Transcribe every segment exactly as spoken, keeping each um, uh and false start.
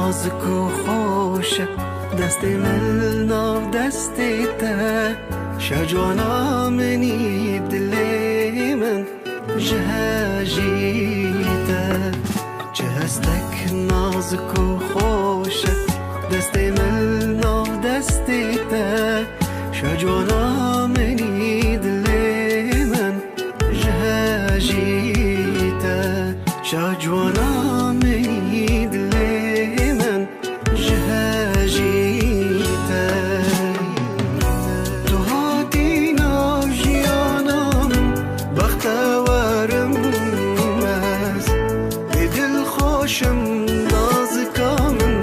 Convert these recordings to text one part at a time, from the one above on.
Nazik û xweş e, destê min li nav destê te, şehciwana min î dilê min ji hejî te. Çi hestek nazik û xweş e, destê min li nav destê te, şehciwana min î dilê min ji hejî te. Şehciwana min î dilê min ji hejî te. Tu hatî nav jiyana min, bextewer im ez. Ê dilxweş im, nazika min,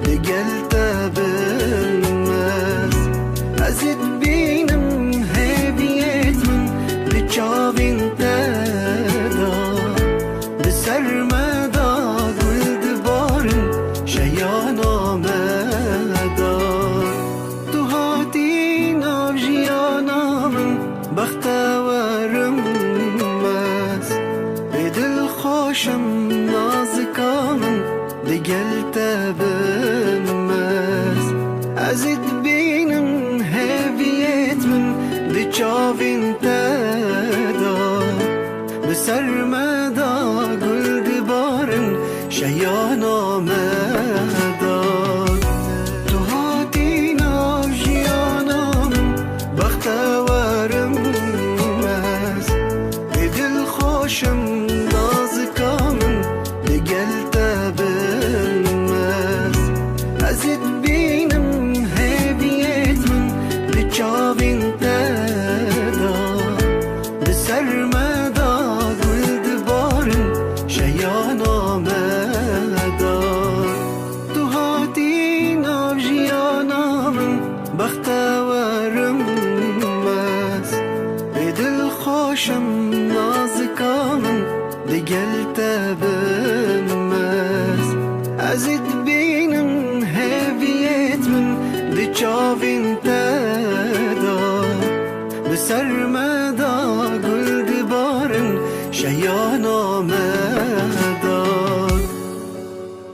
digel te bim ez. Ez ê dibînim hêviyêt min di çavên te de. Bi ser me de gul dibarin şeyana me de. Tu hatî nav jiyana min, bextewer im ez. Ê dilxweş im, nazika min, digel te bim ez. Ez ê dibînim hêviyêt min di çavên te de. Bi ser me de gul dibarin şeyana me de. Tu hatî nav jiyana min, bextewer im ez. Ê dilxweş im, nazika min, digel te bim ez. Ez ê dibînim hêviyêt min di çavên te de. Bi ser me de gul dibarin şeyana me de. Tu hatî nav jiyana min, bextewer im ez. Ê dilxweş im, nazika min, digel te bim ez. Ez ê